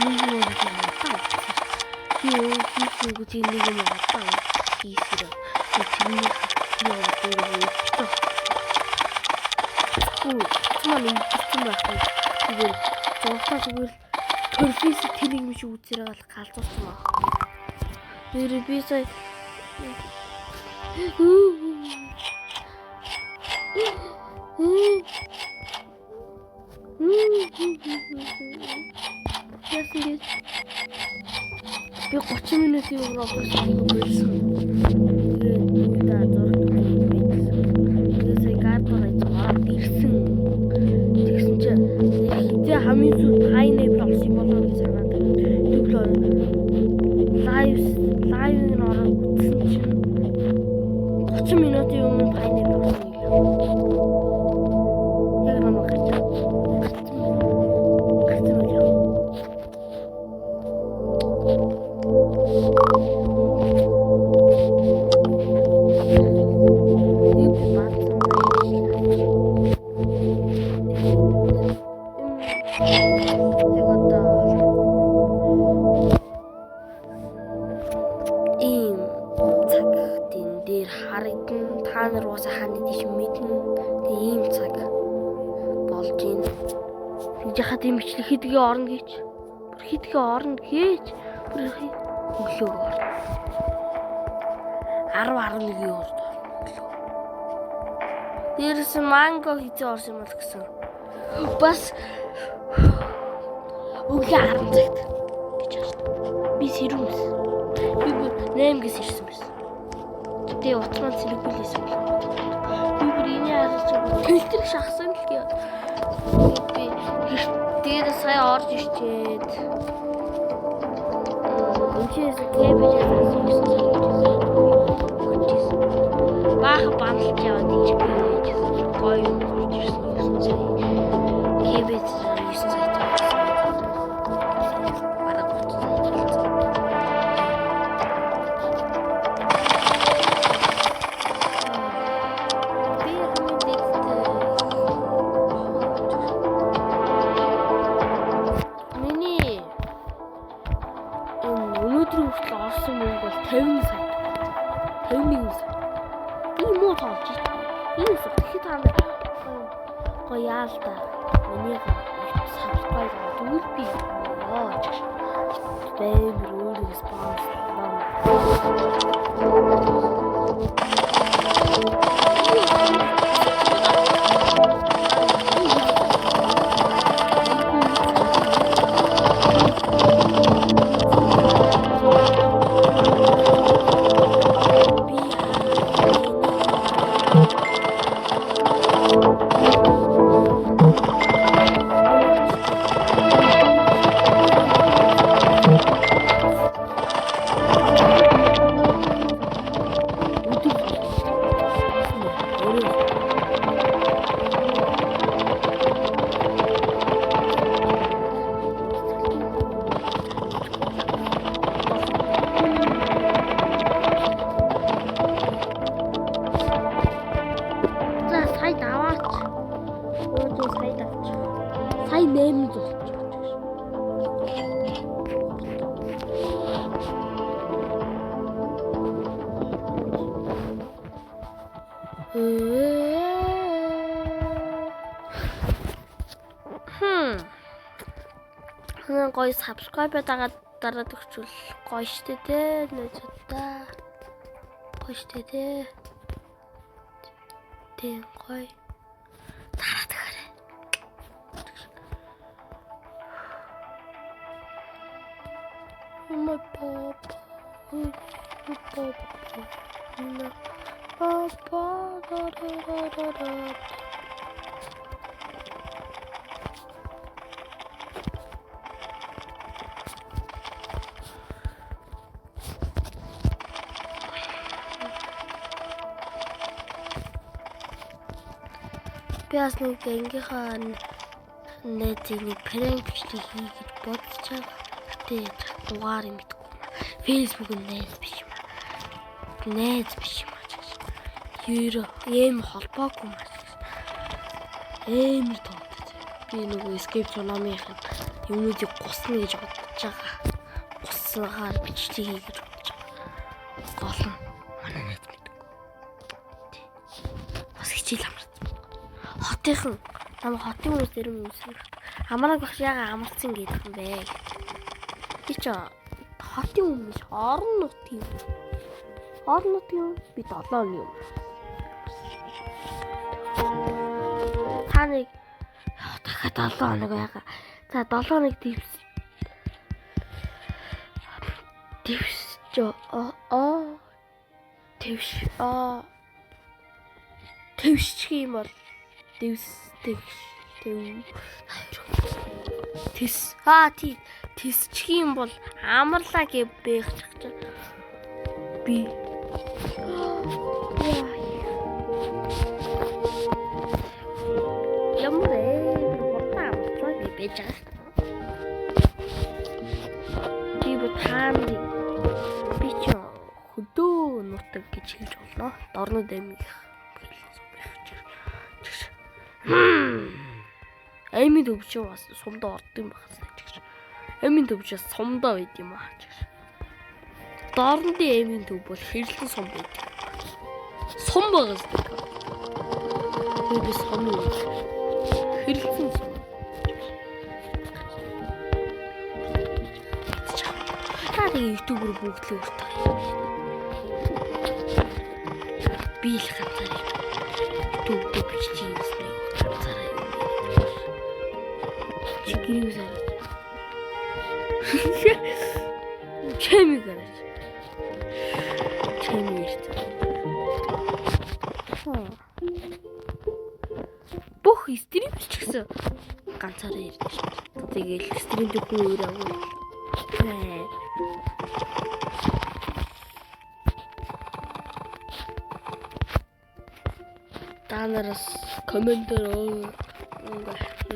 Нэг юм удаан. Би өөр хийсэн гэж нэг юм удаан хийсээр. Тэрний яа дээр өгчтэй. Хүү, маань ингэсэн байхгүй. Зүгээр зургатаа зүгээр профессор тэр нэг юм шиг үзэрэг л галзуурсан баг. Нэр би сая яасан гэж би 30 минутын өмнө Roblox-ийг болсон. Тэгээд үйдээ зураг байсан. Тэгээд сая гардаар ороод ирсэн. Тэгсэн чинь хизээ хамгийн сүүлд Pineapple орсон юм болоо гэж санаад тэгээд live нь ороод үзсэн чинь 30 минутын өмнө Pineapple орсон гэлээ. Яг намайг гарч гарцсан байна. Гарцсан байлаа. Тэгээд би баасан байна. Яг одоо ийм цаг тэн дээр харагдан, та нар уусаа хааны тийш мэднэ. Тэгээ ийм цаг болж байна. Тэгж яхад ийм бичлэг хэдгээ орно гэж. Бүр хэдгээ орно гэж. Бүр өглөө орно. 10 11-ийн орд орно өглөө. Дээрээс нь манго хизээ орсон юм бол гэсэн. Бас өглөө 10 цагт гэж байна. Би сэрүүн байсан. Би бүр 8 гэс ирсэн байсан. Тэгээ утас маань сэрэггүй л байсан бол. Би бүр энэ харж тэлтрэг шахсан л гээ. Би тэгээд сая орж ирчээд энэ чинь кэбэж асуусан гэж байсан. Баахан бамлж яваад тийж би яжсэн. Гоё юм орж ирсэн 9 сая. Кэбэж 9 сая болсон. Бараг 30 сая болсон. Би хамгийн дэгтэй. Миний энэ өнөөдрийн хүртэл орсон мөнгө бол 50 сая. 51 сая. Би муу тоолж байна. Энэ үс тэгэхэд та нар гоё яа л да. Миний subscribe тэгвэл би ёо ч баймар өөрийгөө спонсор. Би өдөр За сая даваач. Өөдөө сая давчих. Сая 800 болчих. Хм. Гоё subscribe дагаад дараад өгчүүл гоё штэ те. Нэ чудаа. Гоё штэ те. Тийм гоё. Дараад өгөөрэй. Oh my papa. Papa. Papa. Da da da da da. Би бас нэг ангийнхаа найзыг нэг prank бичлэг хий гэж бодож байгаа. Гэтэ дугаар юм мэдгүй юм. Facebook нь найз биш юм аа. Найз биш юм аа. Юу ийм холбоогүй юм аа. Амар тоотой. Би нөгөө Escape Tsunami-ийн Юмнуудыг гусна гэж бодож байгаа. Гуссангаар бичлэг хий гэж бодож байгаа. Гол нь манай найз мэдгүй. Бас хичээл амарсан. Хотынхан нам хотын хүмүүс дэрэн хүмүүс амрааг багш яага амарсан гэдэг юм бэ? Би ч хотын хүмүүс орон нутгийн юм. Орон нутгийн би 7 оны юм. Та нэг дахиад 7 хоног байгаа. За 7 хоног дэвс. Дэвс оо твш аа твшчих юм бол дэвс тэгш тэв тэс аа тий тэсчих юм бол амарлаа гэж бэх чаж би ямар ээ бурхан амарлаа гэж байж байгаа. Би бо таамрыг би ч хөдөө нутаг гэж хэлж болно. Дорнод аймгийн аймгийн төвч бас сумдаа орд юм байна гэж. Аймгийн төвч бас сумдаа байд юм аа гэж. Дорнодын аймгийн төв бол хэрлэн сум байд. Сум байгаа зү. Би сум юм. Хэрлэн сум. Та нэг ютубер бүгд л өөртөө. Би л ганцаараа YouTube дээр бичлэг хийсэн нэг ганцаараа юм. Чи гэрээ сараж. Чэми гараж. Чэми ирсэн. Бүх стрим ч гэсэн ганцаараа ирдэг шүү. Тэгээл стрим дээр хүн өөр аваа. Та нараас комментээр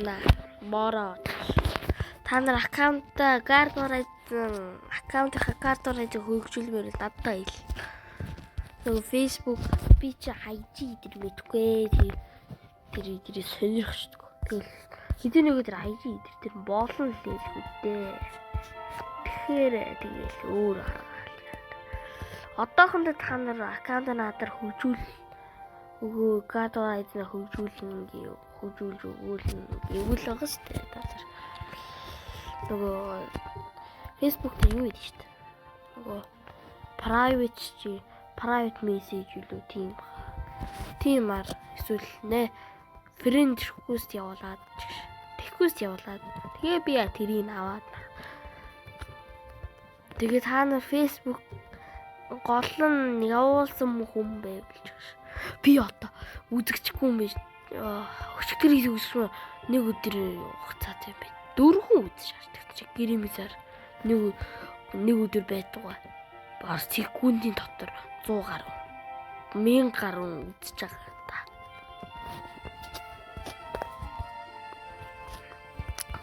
на бороо. Та нар аккаунтаа Guard Horizon аккаунтынхаа Guard Horizon хөгжүүлмээр л дадаа ил. Нөгөө Facebook би чи IG дээр мэдгүй. Тэр тэр сонирхчдаг. Тэгэл хэдий нэг тэр IG дээр тэр боолон л дэлгүү дээ. Тэгэхээр тэгэл өөр арга. Одоохондоо та нар аккаунтаа надаар хөгжүүл өгөө Guard Horizon хөгжүүлнэ гэв хөгжүүлж өгөөлнө гэвэл байгаа шүү дээ. Та нар нөгөө Facebook дээр юу гэдэг шүү дээ. Нөгөө private чи private message үлээ тийм ба. Тийм ар эсвэл нэ friend request явуулаад request явуулаад тэгээ би тэрийг аваад. Тэгээ та нар Facebook гол нь явуулсан хүн байвал ч гэж. Би одоо үзэгчгүй юм биш. Өчигдөр үзсэн нэг өдөр хугацаатай юм байна. 4 хүн үзэж шаарддаг чи гэрэмсээр нэг өдөр байдгаа. Бар секундын дотор 100 гаруй 1000 гаруй үзэж байгаа та.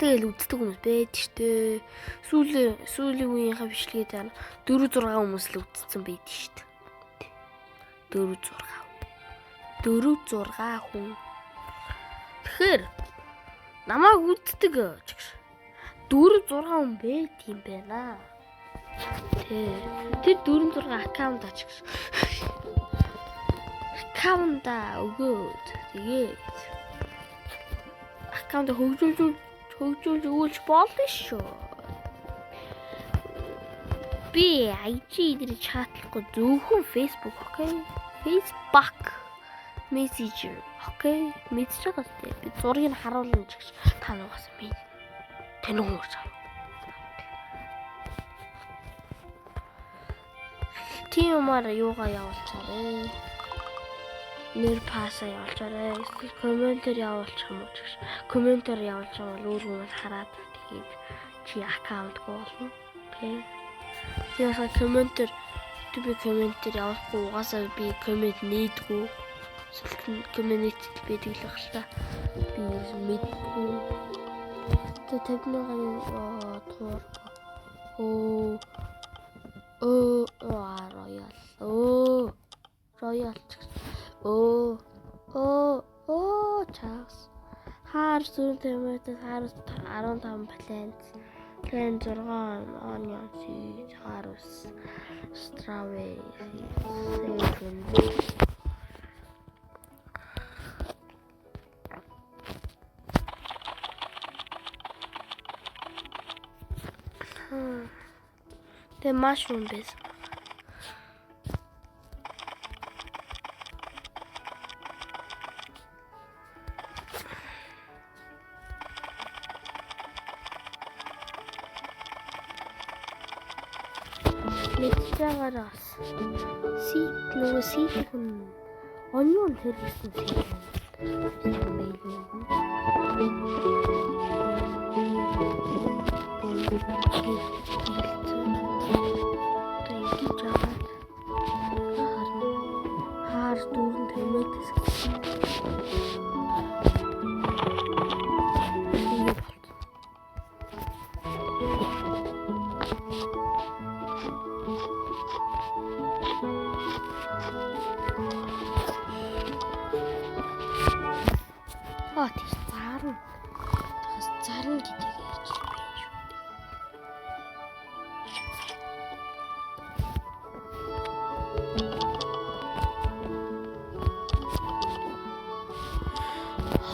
Тэгэл үздэг хүмүүс байдаг штэ. Сүүлийн үеийнхээ бичлэгээ дээр 4 6 хүмүүс л үзсэн байдаг штэ. 4 6 4 6 хүн. Тэгэхээр намайг үздэг гэж 4 6 хүн байт юм байна. Тэ. Тэр 4 6 аккаунт ач гэж. Аккаунта өгөөд тэгээд аккаунт хөгжүүлж өгүүлж болно шүү. Би IG дээр чатлахгүй зөвхөн Facebook, окей? Facebook Messenger, окей? Мэдж байгаа сте. Би зургийг харуулна ч гэж та нугас мэд. Тань уу чам. Тийм юмар юугаа явуулчаарэ. Нэр пасаа явуулчаарэ. Эсвэл комментээр явуулчих юм уу ч гэж. Комментээр явуулчих юм бол өөр хүмүүс хараад тэгээд чи аккаунтгүй болно. Окей. Тэгээд комментээр би комментээр явуулахгүй угаасаа би коммент нээдгүй. Эсвэл коммент байдаг л байх л та. Би мэдгүй. Тэ 50 мянган туур. Оо. Оо, роял. Оо. Роял. Оо. Оо, оо чагс. Хаар Harvest 4 tomatoes, harvest 15 plants, plant 6 onion seeds, harvest strawberry seeds, save. Тэгээ mushroom байсан. Мэдж байгаараа бас seed нөгөө seed нь onion тэр гэсэн seed юм байлгүй. Одоо ингэж аваад харна. Хаар дүүрэн tomatoes гэсэн. Ингэ болт. Аа тийш зарна. Бас зарна гэдгийг ярьж байна шүү дээ.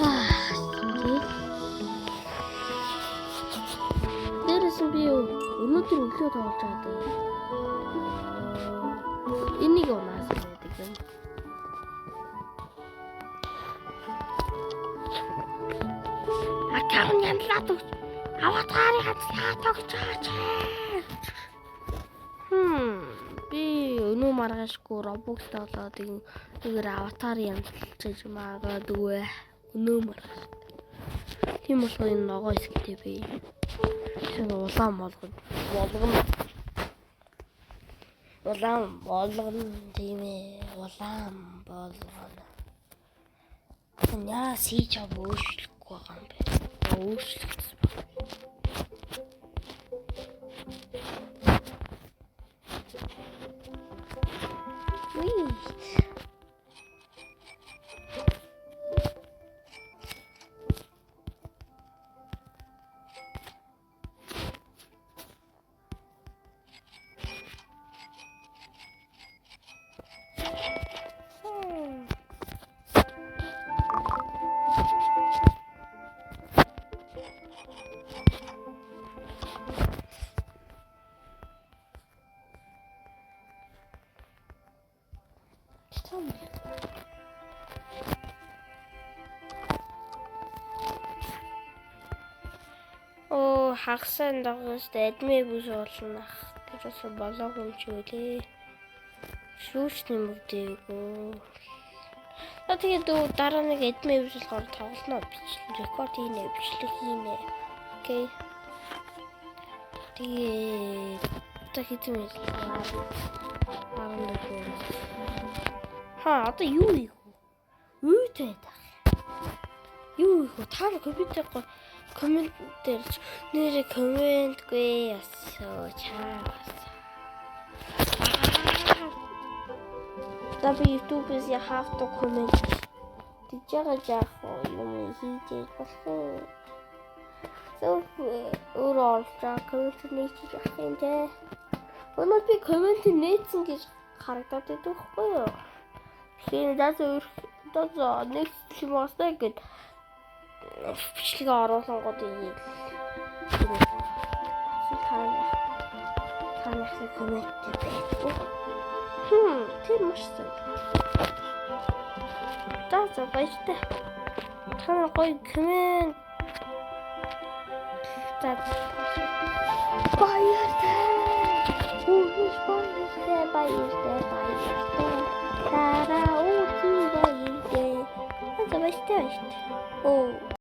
Аа ингээд дээрээс нь би өнөөдөр өглөө тоглож байгаа даа. Энийг унаасан байдаг юм. Аккаунт янзлаад өгч. Аватарын янзлаад өгч. Би өнөө маргаашгүй Roblox тоглоод нэгээр аватар янзлж магадгүй. Өнөө маргааш. Тийм болохоор энэ ногоо хэсэгтэй би. Тэр улаан болгоно. Болгоно. Улаан болгоно тийм ээ. Улаан болгоно. Яа сийж ав өөрчлөхгүй байгаа юм бэ? Өөрчлөгдсөн байна. Wait. Hmm. Там. Оо, хагасаа дагаас админ бүс болно ах гэж бас болоогүй юм чи үлээ. Шүүч нэмэгдээгүй. За тэгээд дараа нэг админ бүс болохоор тоглоно бичлэг рекорд хийнэ, бичлэг хийнэ. Okay. Тэгээд за хэзээ мэл 14. Ха одоо юу хийх вэ? Юутай байх. Юу хийх вэ? Та нар компьютер comment дээр нэрээ comment гүй ясаа чаа бас. За би YouTube-ээс you have to comment. Тэгж байгаа яах вэ? Юм хийж болох юм. Зөв өөрөө оруулж байгаа comment нээчих явах юм те. Өнөө би comment нээсэн гэж харагдаад байдаг хгүй юу? Тэгэхээр даа өөр даа нэг юм уустай гэд бичлэгээ оруулангууд ийм та нарыг comment байдгүй. Тэр маш сайн. За за баяртай. Та нар гоё comment за баяртай. Үгүй баяртай, баяртай, баяртай. Тараа үгүй баяртай. За баяртай, баяртай. Оо.